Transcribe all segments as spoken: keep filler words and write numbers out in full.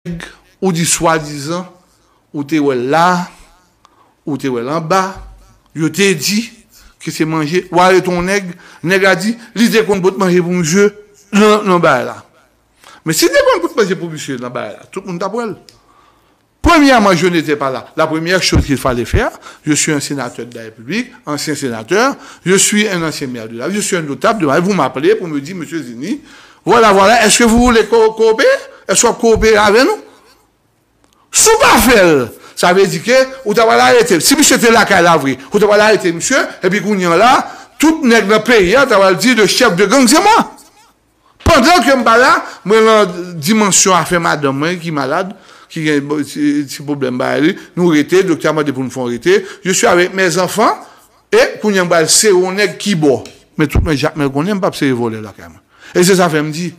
nèg, ou di swadizan, ou te wè l la, ou te wè l anba, yo te di ke se manje, w arete yon nèg, nèg la di, li te konn pot manje pou misye nan, nan bagay la. Men si li te konn pot manje pou misye nan bagay la, tout moun t ap wè l. Premièrement, je n'étais pas là. La première chose qu'il fallait faire, je suis un sénateur de la République, ancien sénateur, je suis un ancien maire de la ville, je suis un notable de la ville, vous m'appelez pour me dire, Monsieur Zini, voilà, voilà, est-ce que vous voulez co- coopérer? Est-ce que vous coopérez avec nous? Si w pa fè l, sa vle di ke ou ta pral arete l. Si misye te lakay la vre, ou ta pral arete misye, epi kounye a la, tout nèg nan peyi a ta pral di le chef de gang se mwen. Pandan ke m pa la, mwen lan dimansyon afè madanm mwen ki malad, ki gen bon, ti, ti pwoblèm bagay li, nou rete, doktè a mande pou nou fè yon rete. Je suis avec mes enfants, e kounye a m pral sere yon nèg ki bò. Men tout mwen Jakmèl konnen m p ap sere vòlè lakay mwen. E se sa fè m di,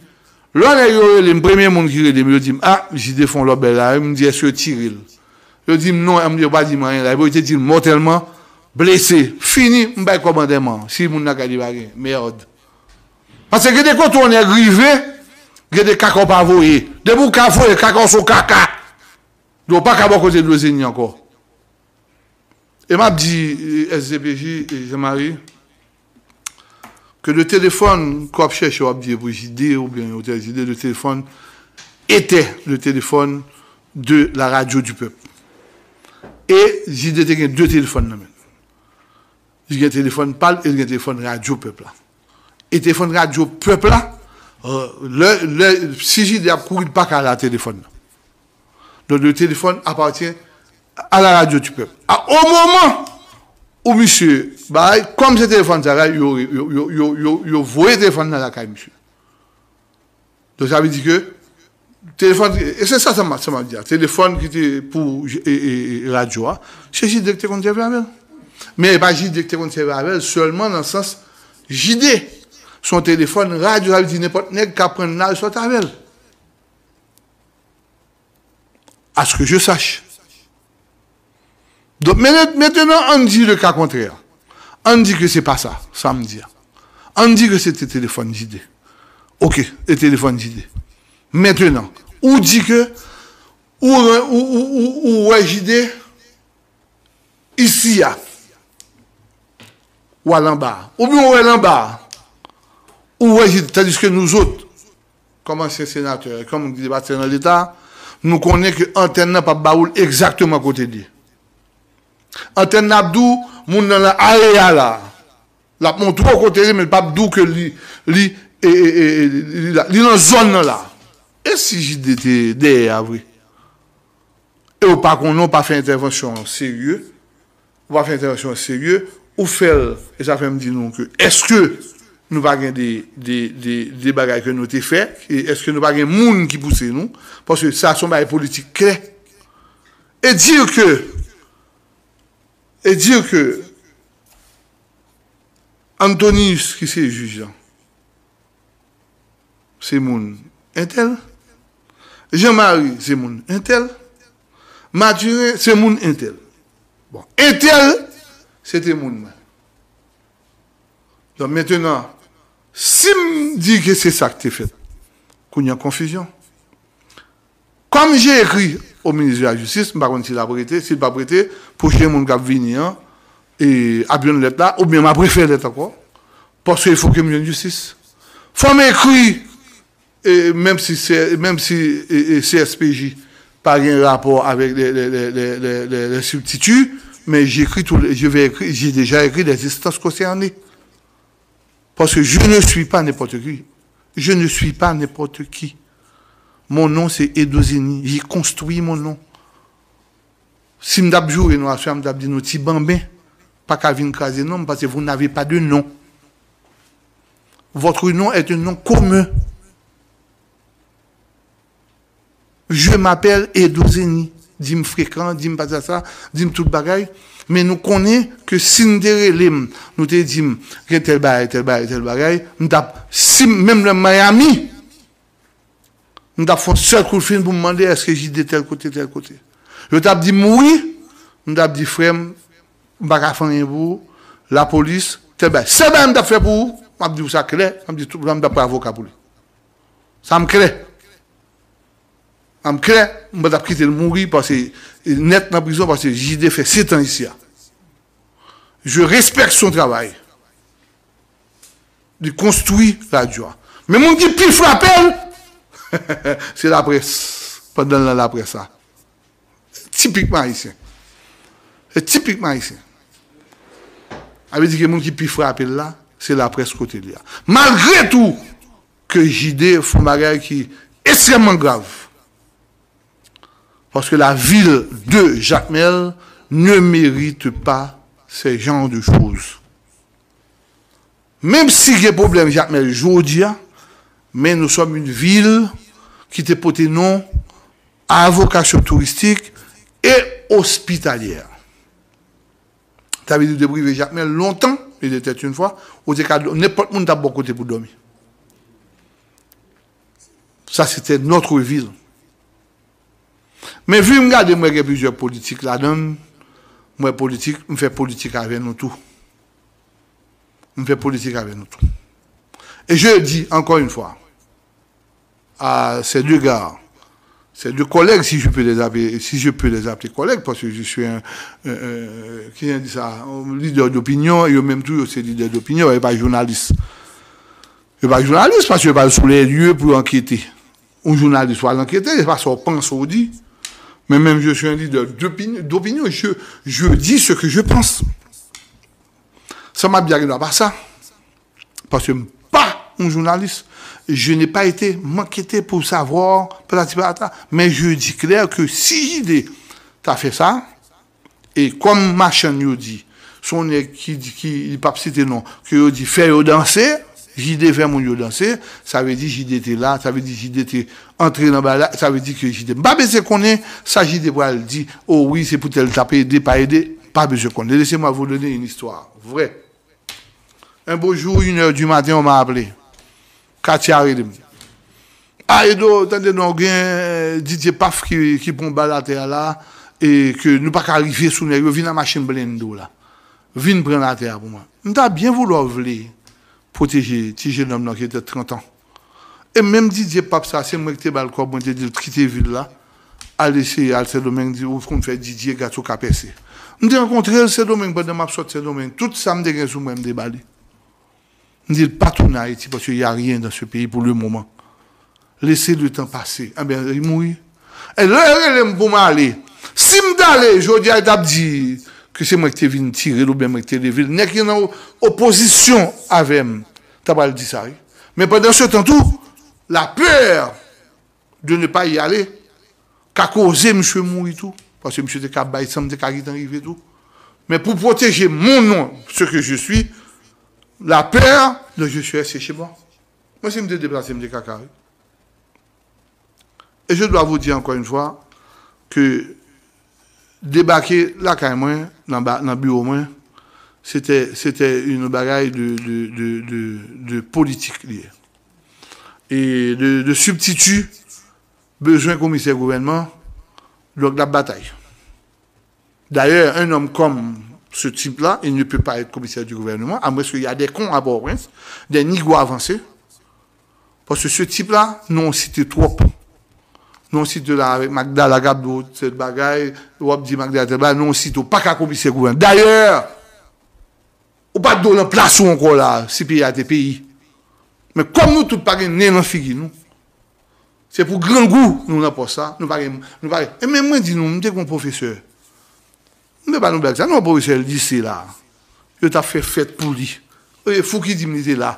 lè nèg yo rele m, premye moun ki rele m, yo di m, a, Jide fè yon lòt bèl la, m di, èske yo tire l? Yo di m non, m di, yo pa di m anyen la. Epi yo te di l mòtèlman blese. Fini, m bay kòb antèman an. Si moun nan ka li pa gen, mèd. Paske gen de kote yon nèg rive, gen de kaka w pa voye. Depi w ka voye kaka w se yon kaka. Donk, w pa ka bò kote Dozeni ankò. E m ap di, eh, S D P J, eh, Jean-Marie, ke le téléphone ke w ap chèche, w ap di e pou Jide oubyen otèl Jide, le téléphone était le téléphone de la radio du peuple. E Jide te gen de telefòn nan men l. Li gen telefòn pa l e li gen telefòn radyo pèp la. E telefòn radyo pèp la, euh, lè, lè, si Jide ap kouri, li pa ka al a telefòn nan. Donc, le téléphone appartient à la radio du peuple. A, o moman ou misye bay, kòm se telefòn sa la, yo, yo, yo voye telefòn nan lakay misye. Donk, sa vle di ke telefòn, e se sa, sa m, sa m ap di a. Telefòn ki te pou e, e, e, radyo a, se Jide ki te konn sèvi avè l. Men e pa Jide ki te konn sèvi avè l sèlman nan sans Jide. Se yon telefòn radyo, sa vle di nenpòt nèg ka pran l la, sòt avè l. À ce que je sache. Donk, men- maintenant, ann di le ka kontrè. Ann di ke se pa sa, sa m di a. Ann di ke se te telefòn Jide. Oke, e telefòn Jide. Maintenant, ou di ke ou, ou, ou, ou, ou wè Jide isi a, ou al anba a. Oubyen ou wè l anba a, ou wè Jide, tandiske nou zòt, kòm ansyen senatè, kòm debatè nan Leta, nou konnen ke antèn nan p ap ba ou l egzakteman kote l ye. Antèn nan ap di w, moun nan nan area la. L ap montre w kote l ye, men l p ap di w ke li, li, e, e, e, e, li la, li nan zòn nan la. E si Jide te dèyè a vre? E w pa konnen, w pa fè entèvansyon an serye, ou pa fè entèvansyon an serye, ou fè l, e sa fè m di nou ke èske nou pa gen de, de, de, de bagay ke nou te fè, e èske nou pa gen moun ki pouse nou, paske sa se yon bagay politik klè. E di ke, e di ke Antonius ki se jij lan, se moun entèl. Jean Marie, se moun entèl. Mathurin, se moun entèl. Bon, entèl, se te moun mwen. Donk, mentenan, si m di ke se sa k te fèt, kounye a konfizyon. Comme j'ai écrit au ministre de la Justice, m pa konn si l ap rete, si l p ap rete, pwochen moun k ap vini an, e, ap jwenn lèt la, oubyen m ap refè lèt ankò, paske il faut que m jwenn jistis. Fò m ekri, e, menm si se, menm si, e, e, C S P J pa gen rapò avèk les, les, les, les, les, les, les substituts, mais j'écris tous les, je vais écrire, j'ai déjà écrit les instances concernées. Parce que je ne suis pas n'importe qui. Je ne suis pas n'importe qui. Mon nom, c'est Edozeni. J'ai construit mon nom. Si m t ap joure nou aswè a, m t ap di nou ti banben pa ka vin kraze non m, paske vous n'avez pas de nom. Votre nom est un nom commun. Je m'appelle Edozeni. Di m frekan, di m pa sa sa, di m tout bagay. Men nou konnen ke si n te rele m, nou te di m gen tèl bagay, tèl bagay, tèl bagay, m t ap, si m, menm lè m Miami, m t ap fè yon sèl kout fil pou m mande èske Jide tèl kote, tèl kote. Yo t ap di m wi, m t ap di frè m, m pa ka fè anyen pou ou, lapolis, tèl bagay. Sèl bagay m t ap fè pou ou, m ap di w sa klè, m ap di tout, m t ap pran avoka pou li. Sa m klè. M klè, m pa t ap kite l mouri paske nèt nan prizon paske J D fè sèt an isi a. Je respecte son travail. Li konstwi radyo a. Men moun ki pi frape l, se laprès. Pandan l nan laprès la. Tipikman ayisyen. Se tipikman ayisyen. Sa vle di ke moun ki pi frape l la, se laprès kote li a. Malgre tou, ke J D fè yon bagay ki ekstrèmman grav. Parce que la ville de Jacmel ne mérite pas ce genre de choses. Menm si gen pwoblèm Jakmèl jodi a, men nou sòm yon vil ki te pote non a vokasyon touristik e ospitalyè. Sa vle di, w te pou rive Jakmèl lontan, il était une fois, ou te ka, nenpòt moun t ap ba w kote pou dòmi. Sa, se te notre ville. Men vi m gade, m wè gen plizyè politik ladan l. M wè politik, m fè politik avè nou tou. M fè politik avè nou tou. Et je dis encore une fois, à ces deux gars, ces deux collègues, si je peux les appeler, si je peux les appeler collègues, parce que je suis un, un, un, ki jan di sa, un leader d'opinion, yo menm tou, yo se lidè dopinyon, yo pa jounalis. Yo pa jounalis, paske yo pa sou les lieux pou ankete. Yon jounalis, w al ankete, se pa sa w panse w di. Men menm je suis un leader d'opinion, d'opinion, je, je dis ce que je pense. Sa m ap di a gen dwa pa sa. Parce que m pa yon jounalis. Je n'ai pas été m'enquêter pour savoir, patati patata. Mais je dis clair que si J D ta fè sa, e kòm machann yo di, se yon nèg ki di, ki, li p ap site non, ke yo di fè yo danse, J D fè moun yo danse, sa vle di J D te la, sa vle di J D te antre nan bagay la, sa vle di ke J D, m pa bezwen konnen sa J D pral di, o wi, se poutèt l t ap ede, pa ede, pas besoin de connaître. Laissez-moi vous donner une histoire vraie. Un beau jour, une heure du matin, on m'a appelé. Katia rele m. A, Edo, tande non, gen Didier Paf ki, ki pran bal atè a la, e ke nou pa ka rive sou nèg yo, vin ak machin blende w la. Vin pran l atè a pou mwen. M ta byen voulwa vle pwoteje ti jenòm nan ki te trant an. E menm Didier Paf sa, se mwen ki te ba l kòb, mwen te di l kite vil la, al eseye al Sendomeng, di ou konn fè Didier, gad si w ka pèse. M te rankontre l Sendomeng pandan m ap sot Sendomeng, tout sa m te gen sou mwen, m te ba li. M di l pa tounen Ayiti paske y a rien dans ce pays pour le moment. Laissez le temps passer. Enben, li mouri. E lè yo rele m pou m ale, si m t ale, jodi a, yo t ap di ke se mwen ki te vin tire l oubyen mwen ki te leve l. Nèg ki nan opozisyon avè m ta pral di sa, wi. Men pandan se tan tou, la pè de ne pas y aller ka koze misye mouri tou. Paske misye te ka bay san, m te ka gentan rive tou. Men pou pwoteje mon non, ce que je suis, la peur de je suis chez moi. Mwen, si m te deplase, m te kaka, wi. Et je dois vous dire encore une fois que debake lakay mwen, nan ba, nan biwo mwen, se te, se te yon bagay de, de, de, de, de politik li ye. E de, de sibstiti bezwen komisè gouvènman, donk l ap batay. D'ailleurs, un homme comme ce type-là, il ne peut pas être commissaire du gouvernement, à moins qu'il y a des cons à Port-au-Prince, des nigauds avancés. Parce que ce type-là, nou site twòp. Nou site la avèk Magdala k ap di w tèl bagay, w ap di Magdala tèl bagay, nou site w pa ka komisè gouvènman. Dayè, ou pa t dwe nan plas ou ankò la, si peyi a te peyi. Men kòm nou tout pa gen nen nan figi nou, se pou grangou nou nan pòs la, nou pa gen, nou pa gen. E men mwen di nou, m te gen yon pwofesè. M te ba nou blag sa, non, pwofesè lise la. Yo t ap fè fèt pou li. E fou ki di m li te la.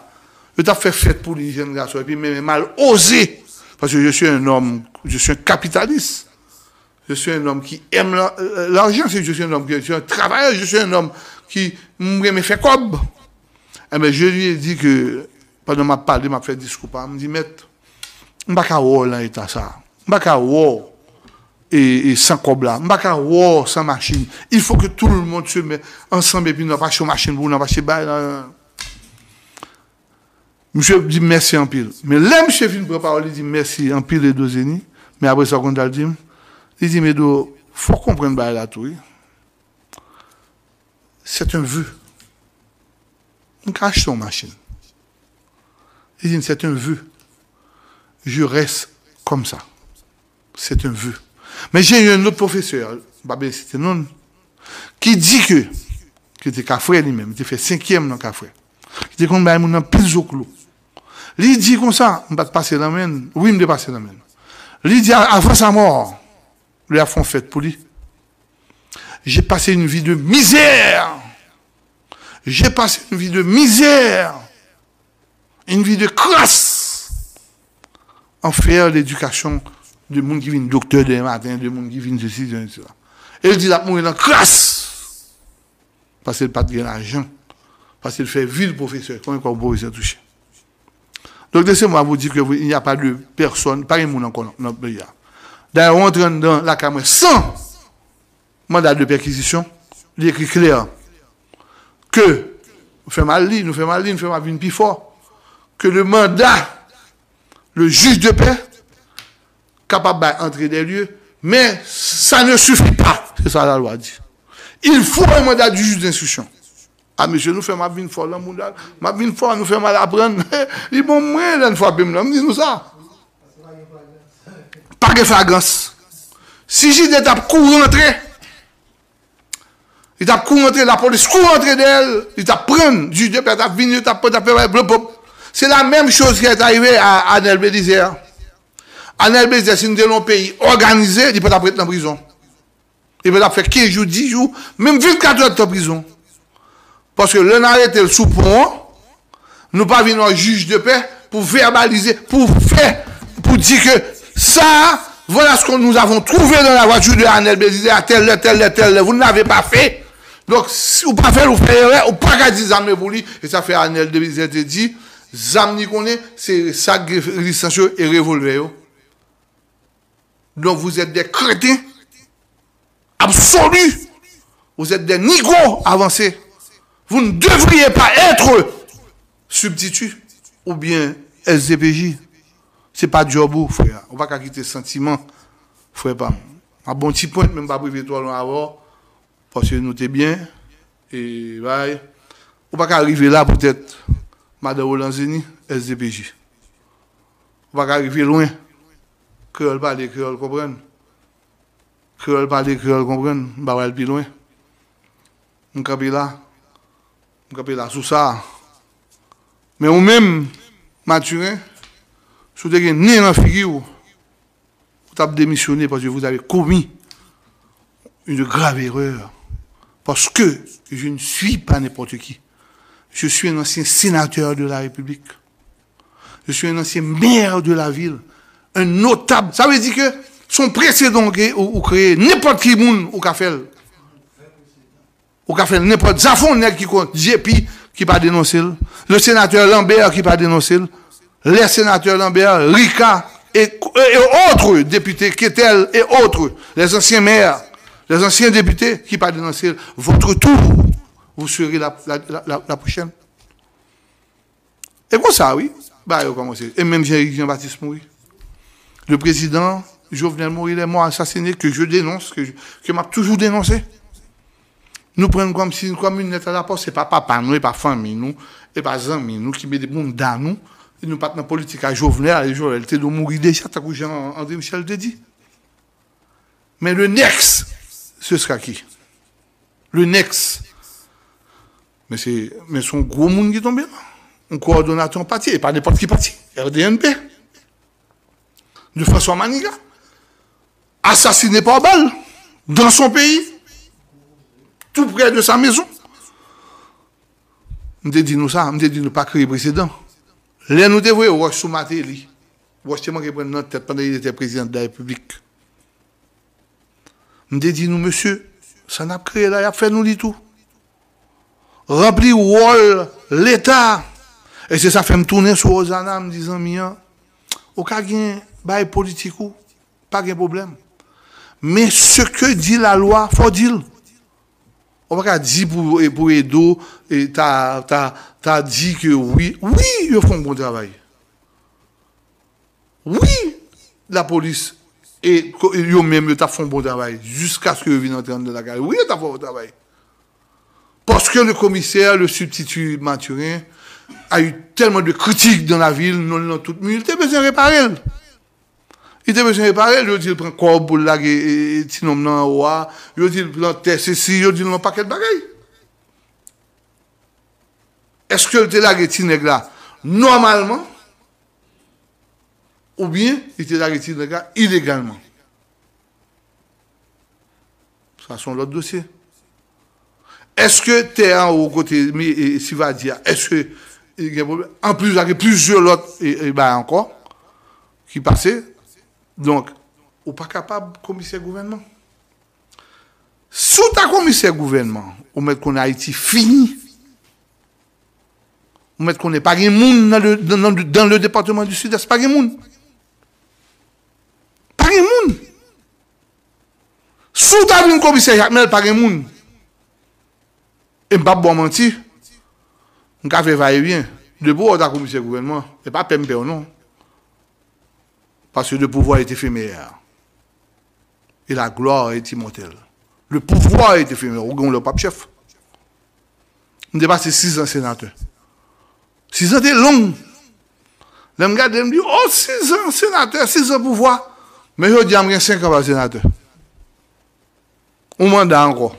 Yo t ap fè fèt pou li, jèn gason, epi men, men mal oze. Paske je suis un homme, je suis un capitaliste. Je suis un homme qui aime la- euh, l'argent, je suis un homme qui je suis un travailleur, je suis un homme qui m renmen fè kòb. Enben, je lui ai dit que, pandan m ap pale, m ap fè diskou pa m, m di, mèt, m pa ka wè w nan eta sa. M pa ka wè w e, e san kòb la. M pa ka wè w san machin. Il faut que tout le monde se met ensemble epi nou ap achte yon machin pou nou, nou ap achte bay la. Misye di m mèsi anpil. Men lè misye fin pran pawòl, li di m mèsi anpil, Edo Zeni. Men apre sa, w konn sa l di m? Li di m, Edo, fò w konprann bagay la tou, wi. C'est un vœu. M ka achte yon machin. Li di m, c'est un vœu. Je reste comme ça. C'est un vœu. Men gen yon lòt pwofesè, m pa bezwen site non l, ki di ke, ki te Kafrè li menm, li te fè senkyèm nan Kafrè. Li te konn bay moun anpil zoklo. Li di konsa, m pa t pase nan men l, wi, m te pase nan men l. Li di, avant sa mort, lè y ap fè yon fèt pou li, j'ai passé une vie de misère. J'ai passé une vie de misère, une vie de crasse, en faire l'éducation de moun ki vin doktè demen maten, de moun ki vin sesi, de sela. E l di l ap mouri nan kras, paske l pa t gen lajan, paske l fè vi l pwofesè, konbyen kòb yon pwofesè touche? Donc, laissez-moi vous dire que vous, il n'y a pas de personne, pa gen moun ankò nan, nan peyi a. D'ailleurs, ou antre anndan lakay mwen san mandat de perquisition, li ekri klè ke, nou fè m al li, nou fè m al li, nou fè m al vin pi fò, ke le mandat, le juge de paix kapab bay entrée des lieux, mais ça ne suffit pas. C'est ça la loi dit. Il faut un mandat du juge d'instruction. A mesye, nou fè m ap vin fò nan mouda, m ap vin fò, nou fè m al aprann. Li bon mwen lè n frape m nan, m di nou sa. Pa gen flagrans. Si J D P ap kouri antre, li t ap kouri antre, lapolis kouri antre dèyè l, li t ap pran l, J D P t ap vini, li t ap pran, t ap fè bagay blopop. Se la menm choz ki t arive a Anel Belizaire. Anel Belizaire, si nou te nan yon peyi òganize, li pa t ap ret nan prizon. Li pa t ap fè kenz jou, dis jou, menm vennkatrè tan prizon. Paske lè n arete l sou pon an, nou pa vin wè jij de pè pou vèbalize, pou fè, pou di ke sa, voilà ce que nous avons trouvé dans la voiture de Anel Belizaire à telle heure, telle heure, telle heure. Vous ne l'avez pas fait. Donk, si ou pa fè l, ou fè erè, ou pa ka di zam yo pou li. E sa fè Anel Belizaire te di, zam li konnen, se sa k gen rezistans yo e revòlvè yo. Donc vous êtes des crétins absolus. Vous êtes des négros avancés. Vous ne devriez pas être substitut ou bien S D P J. Se pa djòb ou, frè. Ou pa ka kite santiman, frè pa m. M ap ba w ti pwent, men m p ap rive twò lwen avè w, paske nou te byen, e bay. Ou pa ka rive la poutèt madan Roland Zeni, S D P J. Ou pa ka rive lwen. Kreyòl pale, kreyòl konprann. Kreyòl pale, kreyòl konprann. M pa pral pi lwen. M kanpe la. M kanpe la sou sa. Men ou menm, Mathurin, si w te gen nen nan figi w, ou t ap demisyone paske vous avez commis une grave erreur. Parce que je ne suis pas n'importe qui. Je suis un ancien sénateur de la République. Je suis un ancien maire de la ville. Un notable. Sa vle di ke se yon presedan ou, ou, ou kreye. Nenpòt ki moun, ou ka fè l. Ou ka fè l nenpòt. Zafon nèg ki kont J P ki pa denonse l. Le sénateur Lambert ki pa denonse l. Les sénateurs Lambert, Ricard et, et, et autres députés, Ketel et autres, les anciens maires, les anciens députés ki pa denonse l. Votre tour, vous serez la, la, la, la, la prochaine. E konsa, wi, bagay yo kòmanse. E menm jan Eric Jean Baptiste mouri. Le président Jovenel Moïse, les morts assassinés que je dénonce, que, je- que m ap toujou denonse. Nou pran l kòm si, kòm une lettre à la poste, se pa papa nou, e pa fanmi nou, e pa zanmi nou ki mete bounda nou. E nou pa t nan politik a Jovenel, e Jovenel te dwe mouri deja, tankou jan André Michel te di. Men le next, ce sera qui? Le next. Men se, men se yon gwo moun ki tonbe la. Yon kowòdonatè yon pati, e pa nenpòt ki pati. R D N P. De François Manigat. Assassiné par balle. Dans son pays. Tout près de sa maison. M te di nou sa, m te di nou pa kreye presedan. Lè nou te voye wòch sou Martelly, wòch te manke pran nan tèt pandan il était président de la République. M te di nou, mesye, sa n ap kreye la, y ap fè nou li tou. Ranpli wòl Leta. E se sa fè m tounen sou Rosana, m di zanmi an, ou ka gen bay politik ou, pa gen pwoblèm. Men ce que dit la loi, fò w di l. Ou pa ka di pou, e pou Edo, e ta, ta, ta di ke wi, wi, yo fè yon bon travay. Wi, lapolis, e ko- yo menm, yo t ap fè yon bon travay, jiskaske yo vin antre anndan lakay. Wi, yo t ap fè yon bon travay. Paske le commissaire, le substitut Mathurin, a eu tellement de critiques dans la ville, non, nan tout mi, li te bezwen repare l. Li te bezwen repare l, yo di l pran kòb pou l lage e, e, ti nonm nan anwo a, yo di l pran tè sesi, yo di l yon pakèt bagay. Èske l te lage ti nèg la nòmalman? Oubyen li te lage ti nèg la ilegalman? Sa se yon lòt dosye. Èske tè anwo kote mi, e, Sivadi a, èske, e, gen pwoblèm? Anplis, gen plizyè lòt, e, e, bagay ankò ki pase. Donk, ou pa kapab komisè gouvènman. Si w ta komisè gouvènman, ou mèt konn Ayiti fini. Ou mèt konnen pa gen moun nan le, dans, dans, dans le département du Sud-Est, pa gen moun. Pa gen moun. Si w ta vin komisè Jakmèl, pa gen moun. E m p ap ba w manti, m ka fè va e vyen. Depi w wè w ta komisè gouvènman, e pa pè m pè w non. Parce que le pouvoir est éphémère. Et la gloire est immortelle. Le pouvoir est éphémère. Ou gen yon lè w p ap chèf. M te pase sis an senatè. Sis an te long. Lè m gade, m di, oh, sis an senatè, sis an pouvwa. Men jodi a, m gen senk an pa senatè. Yon manda ankò.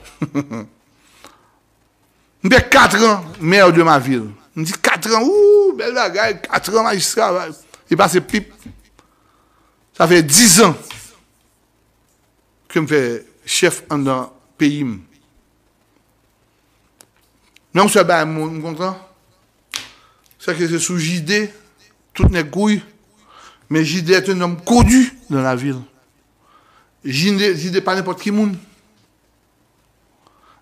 M fè kat an maire de ma ville. M di kat an, ou, bèl bagay, kat an majistra. Li pase pip. Sa fè dis an ke m fè chèf anndan peyi m. Men yon sèl bagay m, m kontan, se ke se sou J D tout nèg kouri. Men J D est un homme connu dans la ville. J D, J D pa nenpòt ki moun.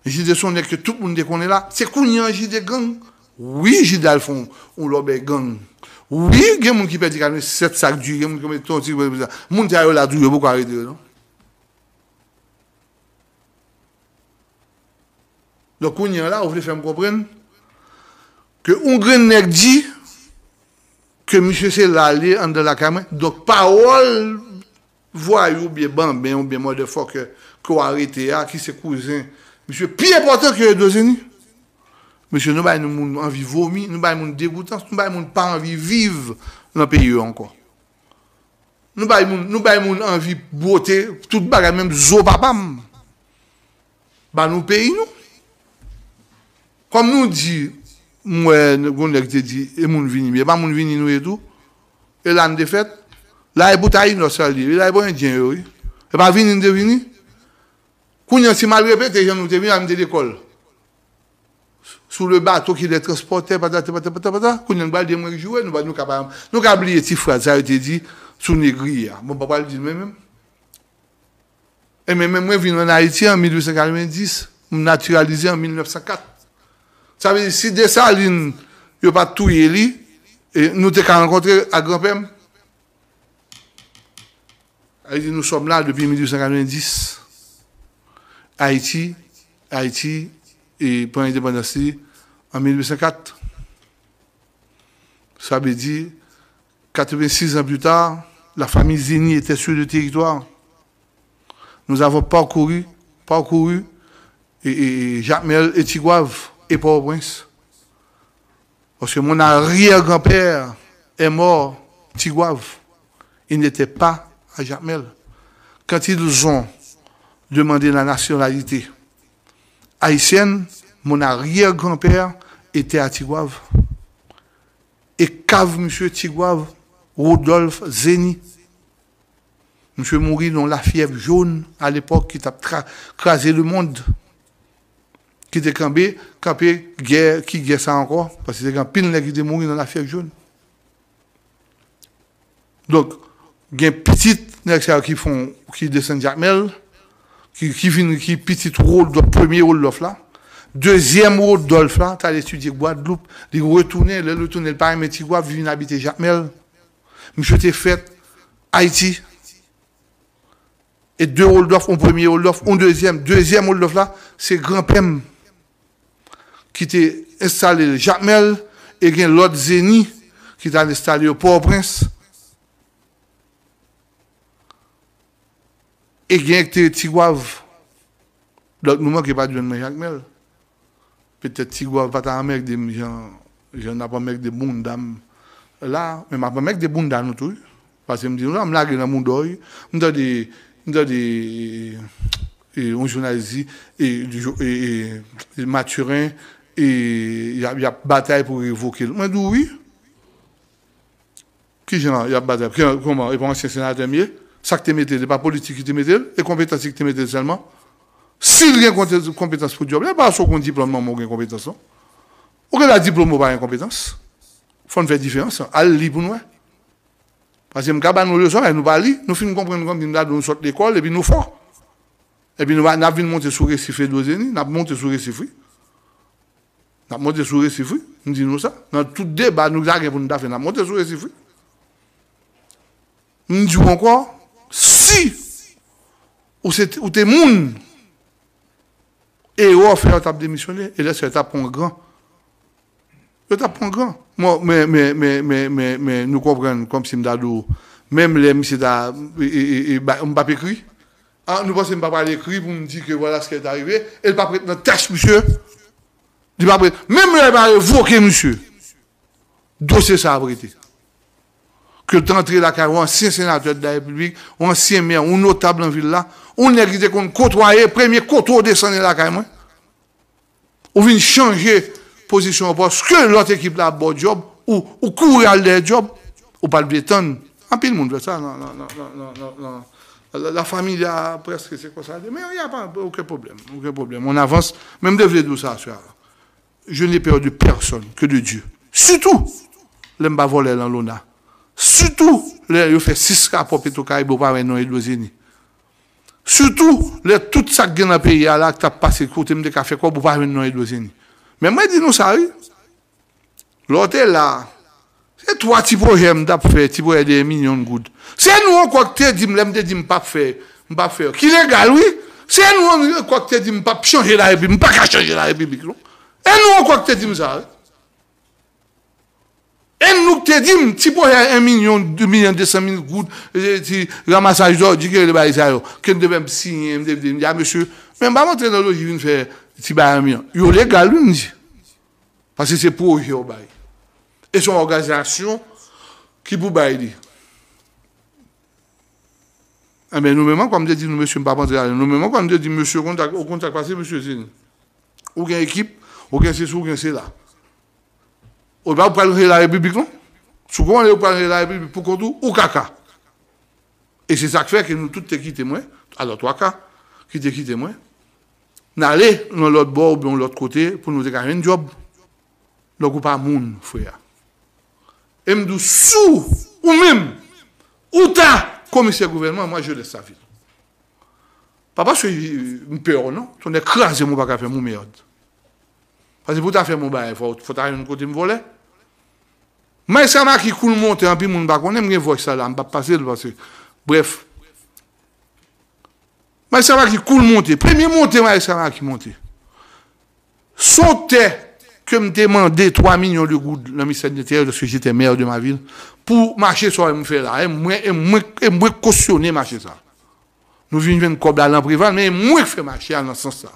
J D se yon nèg ke tout moun te konnen la. Se kounye an J D gang. Wi, J D al fè yon, yon lòbèy gang. Wi, gen moun ki pèdi katrevennsèt sak diri, gen moun ki mete yon ti, moun sa yo la tou, yo poko arete yo, non. Donk, kounye an la, ou vle fè m konprann ke yon grenn nèg di ke misye se la l ye anndan lakay mwen. Donk, pawòl vwayou oubyen banben oubyen motherfucker ke w arete a, ki se kouzen misye, pi enpòtan ke Edouard Zeni. Mesye, nou bay nou moun anvi vomi, nou bay moun degoutans, nou bay moun pa anvi viv nan peyi yo ankò. Nou bay moun, nou bay moun anvi bwote tout bagay, menm zo papa m. Ba nou peyi nou. Kòm nou di, m wè gon nèg te di, e moun vini, men e pa moun vini nou ye tou. E la n te fèt. La e pou Tayinòs sa l ye, e la e pou Endyen yo, wi. E pa vini n te vini. Kounye a, si m al repete jan nou te vini, a m te lekòl. Sous le bateau qui les transportait, patati, patata, patata. Kounye a, nou pral di mwen joure, nou pa, nou ka pa, nou ka bliye ti fraz sa yo te di sou negri a. Bon, pa pral di l mwen menm. E men, men mwen vin ann Ayiti an mil uit san katrevenndis, m natiralize an mil nèf san kat. Sa vle di, si Desalin yo pa t touye li, e nou te ka rankontre ak granpè m. Ayiti, nous sommes là depuis mil uit san katrevenndis. Ayiti, Ayiti, e pran endepandans li an mil uit san kat. Sa vle di, quatre-vingt-six ans plus tard, la famille Zeni était sur le territoire. Nous avons parcouru, parcouru, et, et, et Jacmel et Tigwav et Port-au-Prince. Parce que mon arrière-grand-père est mort Tigwav. Il n'était pas à Jacmel. Quand ils ont demandé la nationalité haïtienne, mon arrière-grand-père était à Tigwav. E kav misye Tigwav, Rodolphe Zeni. Misye mouri nan lafyèv jòn alepòk ki t ap tra-, kraze lemonn. Ki te kanpe, kanpe gè, ki gè sa ankò? Paske te gen anpil nèg ki te mouri nan lafyèv jòn. Donk, gen pitit nèg sa yo ki fon, ki desann Jakmèl, ki, ki vin, ki pitit Rodòlf, premye Rodòlf la. Dezyèm Rodòlf la, t al etidye Gwadloup. Li retounen, lè l retounen, li pa renmen Tigwav, li vin abite Jakmèl. Misye te fèt Ayiti. E de Rodòlf, yon premye Rodòlf, yon dezyèm. Dezyèm Rodòlf la, se granpè m ki te enstale l Jakmèl, e gen lòt Zeni ki t al enstale yo Pòtoprens. E gen ki te Tigwav. Donk, nou manke pa t jwenn mwen Jakmèl. Petèt Tigwav pa ta anmègde m jan, jan n ap anmègde bounda m la, men m ap anmègde bounda nou tou, wi. Paske m di nou la, m lage nan moudòy, m tande, m tande e, yon jounalis di, e, e, e, Mathurin, e, y ap, y ap batay pou revoke l. Mwen di w wi. Kijan y ap batay? Ki, kòman? E pa ansyen senatè m ye? Sa k te mete l, e pa politik ki te mete l? E konpetans ki te mete l sèlman? Si l gen konte-, konpetans pou djòb la, e pa paske w gen diplòm manman w gen konpetans, non. Ou gen la diplòm ou pa gen konpetans. Fò n fè diferans lan. Al li pou n wè. Paske m ka ba nou leson, men nou pa li. Nou fin konprann kòm si m ta di w nou sot lekòl, epi nou fò. Epi nou pa, n ap vin monte sou resif Edwozeni, n ap monte sou resif, wi. N ap monte sou resif, wi. M di nou sa. Nan tout deba nou ta gen pou nou ta fè, n ap monte sou resif, wi. M di w ankò, si ou se, ou te moun, e w fè yo t ap demisyone, e lè sa yo t ap pran gran. Yo t ap pran gran. Mwen, men, men, men, men, men, men nou konprann kòmsi m ta di w, menm lè misye ta, e, e, e, e, ba- m p ap ekri. Ah, nou panse m pa pral ekri pou m di ke vwala sa ki ta rive, e l p ap ret nan tèks misye. Li p ap ret. Menm lè l pa revoke misye, dosye sa ap rete. Ke l t antre lakay yon ansyen senatè de la repiblik, yon ansyen mè, yon notab nan vil la, yon nèg ki te konn kotwaye, premye kote w desann e lakay mwen. Ou vin chanje pozisyon an paske lòt ekip la ap ba w djòb, ou, ou kouri al dèyè djòb, ou pa t vle tann. Anpil moun fè sa nan, nan, nan, nan, nan, nan, nan, la, la familya prèske se konsa. Men y a pa okenn pwoblèm, okenn pwoblèm. On avance. Men m te vle di w sa aswè a. Je n'ai peur de personne que de Dieu. Sitou lè m pa vòlè lan lona. Sitou lè yo fè sis rapò Petro Caribe, ou pa wè non Edwozeni. Sitou lè tout sa k gen nan peyi a la k t ap pase kote m te ka fè kòb, ou pa jwenn non Edwozeni. Men mwen di nou sa wi. Lè w te la, se twa ti pwojè m t ap fè, ti pwojè de yon milyon goud. Se nou ankò k te di m, lè m te di m p ap fè, m p ap fè. Ki legal wi. Se nou ankò k te di m p ap chanje la repiblik, m pa ka chanje la repiblik non. E nou ankò k te di m sa wi. E nou k te di m, ti pwojè yon milyon, de milyon de san mil goud, e, ti ramasaj zòdi ke yo te bay sa yo, ke m te fè m siyen, m te di, m di a mesye, men m pa antre nan loji vin fè ti bagay milyon. Yo legal wi m di. Paske se pwojè yo bay. E se yon òganizasyon ki pou bay li. Enben nou menm ankò m te di nou mesye m p ap antre ladan. Nou menm ankò m te di mesye kontak, ou kontak pase mesye Zeni. Ou gen ekip, ou gen sesi, ou gen sela. Ou pa pral rele la repiblik non. Si w konprann ou pral rele la repiblik pou kont ou, ou kaka. E se sa k fè ke nou tout te kite mwen, alò twa ka, ki te kite mwen, n ale nan lòt bò oubyen yon lòt kote pou nou te ka jwenn djòb. Donk ou pa moun, frè a. E m di w, si w, ou menm, ou ta komisè gouvènman, mwen je lès la vil. Pa paske m pè w non, tonnè kraze m ou pa ka fè m yon mèd. Paske pou w ta fè m yon bagay, fò, fò w ta jwenn kote m vòlè. Majistra Maki kou l monte, anpil moun pa konnen, m gen vòs sa la, m p ap pase l paske, brèf. Majistra Maki kou l monte, premye monte majistra Maki monte. Se yon tè ke m te mande twa milyon de goud nan ministè de lenteryè, lòske jete mè de ma vil, pou mache sa w wè m fè la. E mwen, e mwen, e mwen k kosyone mache sa. Nou vin jwenn kòb la nan Preval, men e mwen k fè mache a nan sans sa.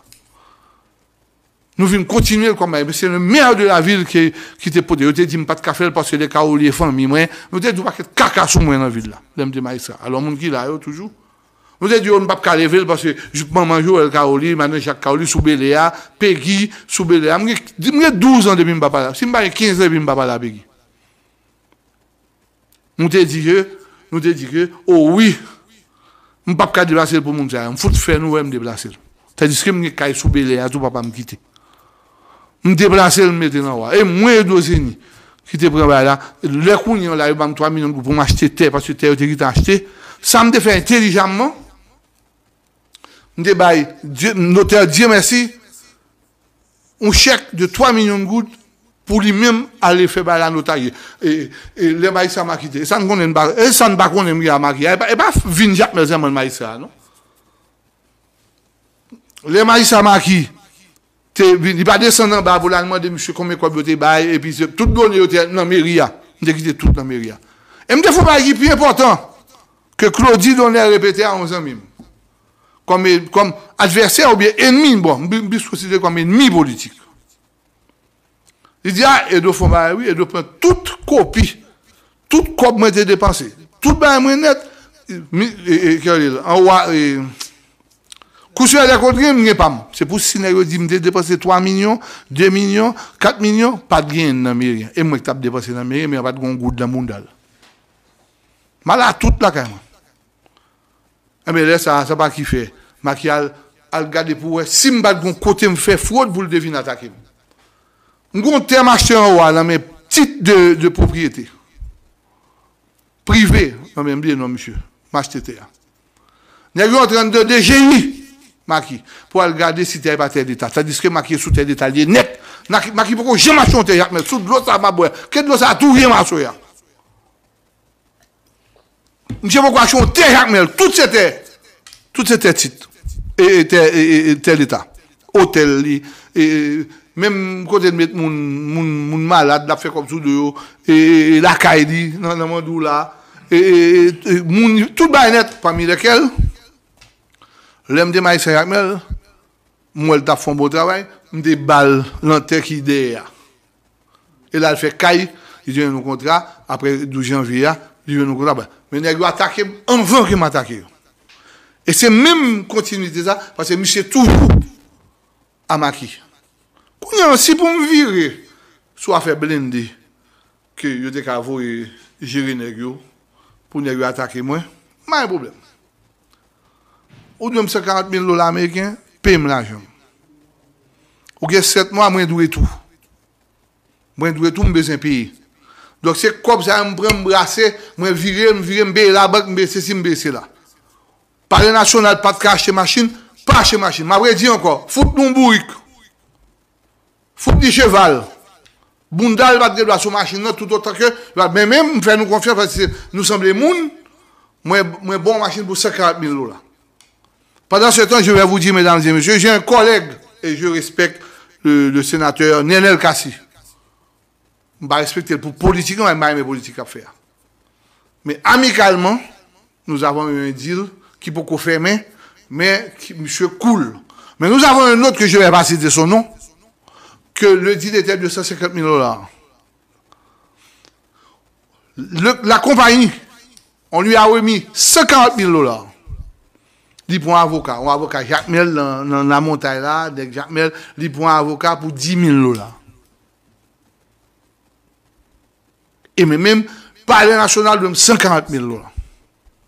Nou vin kontinye l kòm, men se le maire de la ville ki, ki te pote. Yo te di m pa t ka fè l paske lè Caroli e fanmi mwen. Nou te di yon pakèt kaka sou mwen nan vil la, lè m te majistra. Alò, moun ki la yo toujou. Nou te di yo, nou p ap ka leve l paske manman Joel Caroli, madan Jacques Caroli sou Bele a, Pegi sou Bele a. M gen, m gen douz an depi m pa pale a. Si m pa gen kenz an depi m pa pale a Pegi. Nou te di ke, nou te di ke, o wi, m p ap ka deplase l pou moun sa yo. M fout fè nou wè m deplase l. Tandiske m gen kay sou Bele a tou, papa m kite. M deplase l, m mete nan wa. E mwen, Edwozeni, ki te pran bagay la, lè kounye a la, yo ban m twa milyon goud pou m achte tè, paske tè yo te gentan achte. Sa m te fè entelijamman, m te bay Dye, notè Dye Mèsi, yon chèk de twa milyon goud pou li menm ale fè bay la notari. E, e lè majistra Maki te, e sa n konnen n pa, e sa n pa konnen m gen a Maki a, e pa, e pa vin Jakmèl sèlman l majistra a, non. Lè majistra Maki te vin, li pa desann anba pou l al mande misye konbyen kòb yo te bay, epi se, tout done yo te nan meri a. M te kite tout nan meri a. E m te fè yon bagay ki pi enpòtan ke Claudy Donner repete a yon zanmi m. Kòm, kòm advèsè oubyen ènmi, bon, m, m plis konsidere kòm ènmi politik. Li di, a, Edo fè yon bagay, wi, Edo pran tout kopi, tout kòb mwen te depanse. Tout bagay mwen nèt. Mi- e- e- Kè li la? Anwa. E, kou sou lè kontre, m gen pa m. Se pou si nèg yo di m te depanse twa milyon, de milyon, kat milyon, pa t gen nan meri an. E mwen ki t ap depanse nan meri an, men pa t gen yon goud nan bounda l. M al a tout lakay mwen. Enben, lè sa a, sa pa ki fè. Maki al, al gade pou wè si m pa t gen yon kote m fè fwod pou l te vin atake m. M gen yon tè m achte anwa nan men tit de, de pwopriyete prive, non, men m bliye non misye. M achte tè a. Nèg yo antrenn de, de jeni Maki pou al gade si tè a pa tè leta. Tandiske Maki sou tè leta li ye nèt. Maki, Maki poko janm achte yon tè Jakmèl. Sou dlo sa m ap bwè. Ke dlo sa a touye m aswè a. Misye poko achte yon tè Jakmèl. Tout se tè. Tout se tè tit. E, e tè, e, e, e tè leta. Otèl li. E, e, menm kote l met moun, moun, moun malad, l ap fè kòb sou do yo. E, e, e lakay li, nan, nan Mandou la. E, e, e, e, moun, tout bagay nèt, pami lèkèl, lè m te mayi sa Jakmèl, m wè l t ap fè yon bon travay, m te ba l nan tè ki dèyè a. E l al fè kay, li jwenn yon kontra, apre douz janvye a, li jwenn yon kontra. Men nèg yo atake m anvan ke m atake yo. E se menm kontinite sa, paske misye toujou a Maki. Kounye a, si pou m vire sou afè blende, ke yo te ka voye jere nèg yo, pou nèg yo atake mwen, m pa gen pwoblèm. Ou dwe m san karant mil dola ameriken, peye m lajan m. Ou gen sèt mwa, mwen dwe tou. Mwen dwe tou, m bezwen peye. Donk, se kòb sa yo m pran, m brase, mwen vire, m vire, m peye labank, m peye sesi, m peye sela. Palè Nasyonal pa t ka achte machin, pa achte machin. M ap redi ankò, fout nou bourik. Fout li cheval. Bounda l pa t gen dwa sou machin nan toutotan ke, men, men m fè nou konfyans paske nou sanble moun. Mwen, mwen ba w machin pou san karant mil dola. Pendant ce temps, je vais vous dire, mesdames et messieurs, j'ai un collègue, et je respecte le, le sénateur Nenel Cassy. M pa respekte l pou politik, non, m pa renmen politik l ap fè a. Men amikalman, nous avons eu un deal ki poko fèmen, men ki, misye cool. Mais nous avons un autre que je vais pas citer son nom, que le deal était de cent cinquante mille dollars. Le, la compagnie, on lui a remis cent quarante mille dollars. Li pran avoka, yon avoka Jakmèl nan, nan Lamontay la, nèg Jakmèl, li pran avoka pou dis mil dola. E men menm, Palè Nasyonal dwe m san karant mil dola.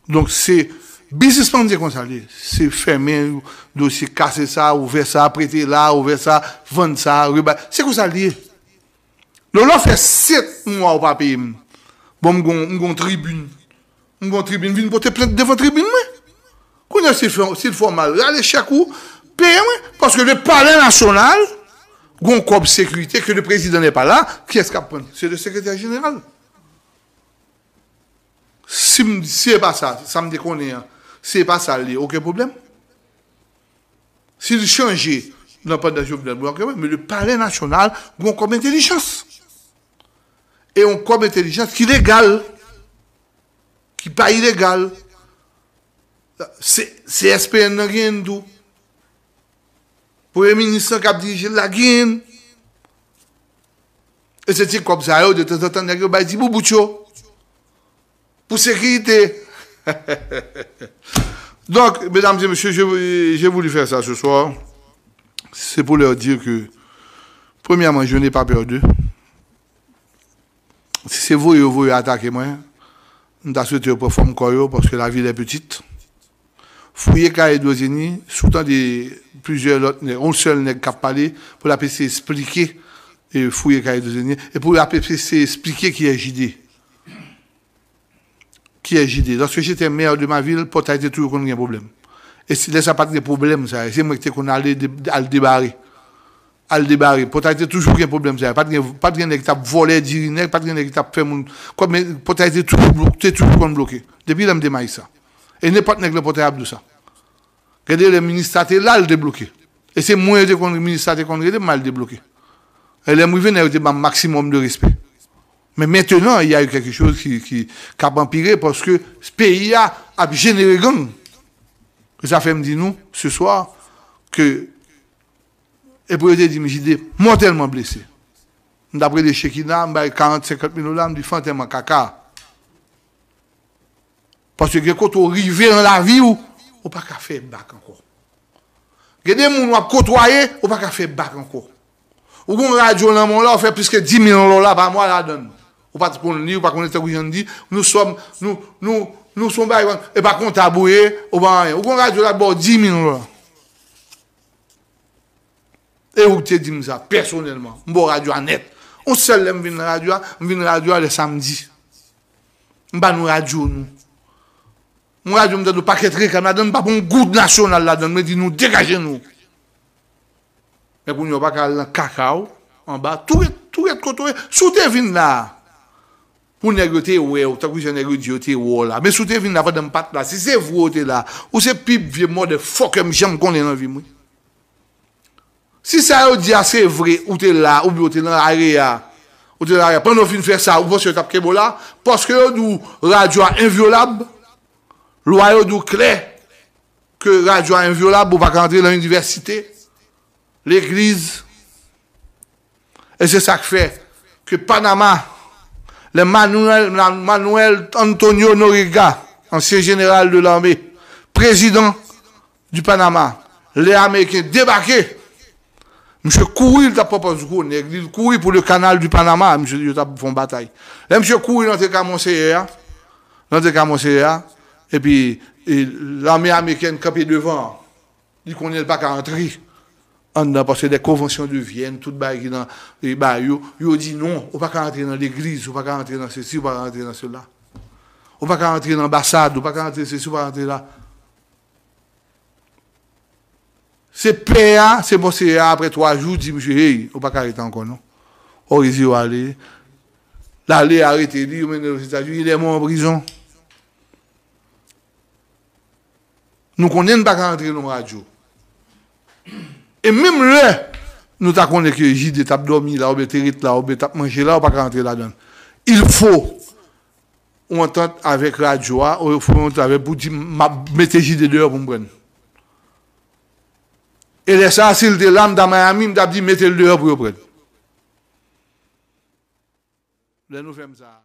Donk, se biznisman m di konsa li ye. Se fèmen dosye, kase sa, ouvè sa, prete la, ouvè sa, vann sa, rebay. Se konsa li ye. Lè w fè sèt mwa ou pa peye m, bon, m gon, m gon tribin. M gon tribin, vin pote plent devan tribin mwen. Kounye a, si l fè, si l fè w mal, rale chèk ou, peye mwen. Paske le Palais National, gon kòb sekirite ke le président n'est pas là, kiyès k ap pran l? Se le sekretè jeneral. Si m, si e pa sa, sa m te konnen an, si e pa sa l ye, okenn pwoblèm. Si l chanje nan pandan Jovenel Moïse, men le Palais National, gon kòb entèlijans. E yon kòb entèlijans ki legal, ki pa ilegal. Se, se S P N nan genyen tou. Premye minis lan k ap dirije l la genyen. E se ti kòb sa yo, de tanzantan, nèg yo bay ti boubout yo. Pou sekirite. Donc, mesdames et messieurs, je, j'ai voulu faire ça ce soir. C'est pour leur dire que, premièrement, je n'ai pas peur d'eux. Si se voye yo voye atake mwen, m ta swete yo pran fòm kò yo, paske la ville est petite. Fouye Kaye Dwozeni, si w tande plizyè lòt nèg, yon sèl nèg k ap pale, pou l ap eseye esplike, e Fouye Kaye Dwozeni, e pou l ap eseye esplike kiyès J D. Kiyès J D? Lorsque j'étais maire de ma ville, pòtay te toujou konn gen pwoblèm. E si lè sa pa t gen pwoblèm sa, se mwen ki te konn ale de, al debare. Al debare. Pòtay te toujou gen pwoblèm sa. Pa t gen, pa t gen nèg ki t ap vòlè diri nèg, pa t gen nèg ki t ap fè moun. Kòm pòtay te toujou blo-, te toujou konn bloke. Depi lè m te mayi sa. E nenpòt nèg nan pòtay ap di w sa. Gade lè minis sa te la, l debloke. E se mwen yo te konn, minis sa te konn rele m al debloke. E lè m rive, nèg yo te ban m maksimòm de respè. Men mentenan, il y a eu quelque chose ki, ki, k ap anpire paske peyi a ap jenere gang. E sa fè m di nou, ce soir, ke, e pou yo te di m, J D mòtèlman blese. M t ap rele Chekina, m bay karant, senkant mil dola, m di, fè antèman kaka. Paske gen kote w rive nan lavi w, ou pa ka fè bak ankò. Gen de moun w ap kotwaye, ou pa ka fè bak ankò. Ou gon radyo nan men w la, ou fè plis ke dis mil dola pa mwa ladan l. Ou pa t konn li, ou pa konnen tankou jan n di, nou sòm, nou, nou, nou son bagay, e pa kontab ou ye, ou pa anyen. Ou gon radyo la ba w dis mil dola. E ou te di m sa, pèsonèlman. M ba w radyo a nèt. Yon sèl lè m vin nan radyo a, m vin radyo a lè samdi. M ba nou radyo nou. M radyo m tande yon pakèt reklam ladan, m pa pran yon goud nasyonal ladan, mwen di nou degaje nou. Men kounye a w pa ka al nan kaka w, anba, tou ret, tou ret kote w ye. Si w te vin la, pou nèg yo te wè w, tankou jan nèg yo di yo te wè w la. Men si w te vin la pandan m pa t la, si se vre w te la, ou se pi vye motherfucker m janm konnen nan vi m, wi. Si sa yo di a se vre, ou te la, oubyen ou te nan area, ou te nan area, pandan w fin fè sa, ou panse yo t ap kenbe w la? Paske yo di w radyo a envyolab, lwa yo di w klè ke radyo a envyolab, ou pa ka antre nan inivèsite, legliz. E se sa k fè ke Panama, lè Manuel, Manuel Antonio Noriega, ansyen jeneral de lame, prezidan di Panama, lè Ameriken debake, misye kouri, li t ap pran pòz gwo nèg li, li kouri pou le canal du Panama, misye, yo t ap fè yon batay. Lè misye kouri nan te ka Monseyè a, nan te ka Monseyè a, epi e, lame amerikèn kanpe devan an. Li konnen l pa ka antre anndan, paske de konvansyon de Vyèn, tout bagay ki nan e, ba yo, yo di non, ou pa ka antre nan legliz, ou pa ka antre nan sesi, ou pa ka antre nan sela. Ou pa ka antre nan anbasad, ou pa ka antre sesi, ou pa ka antre la. Se pè a, se Monseyè a, apre twa jou, di misye, hey, ou pa ka rete ankò non. Orizye yo ale. L ale, arete li, yo mennen l Ozetazini, il est mort en prison. Nou konnen n pa ka antre nan radyo. E menm lè nou ta konnen ke Jide t ap dòmi la, oubyen te ret la, oubyen t ap manje la, ou pa ka antre ladan l. Il faut ou antant avèk radyo a, ou fè yon travay pou di, m ap mete Jide deyò pou m pran l. E lè sa a, si l te la, m ta Miami, m t ap di, mete l deyò pou yo pran l. Lè nou fè m sa a.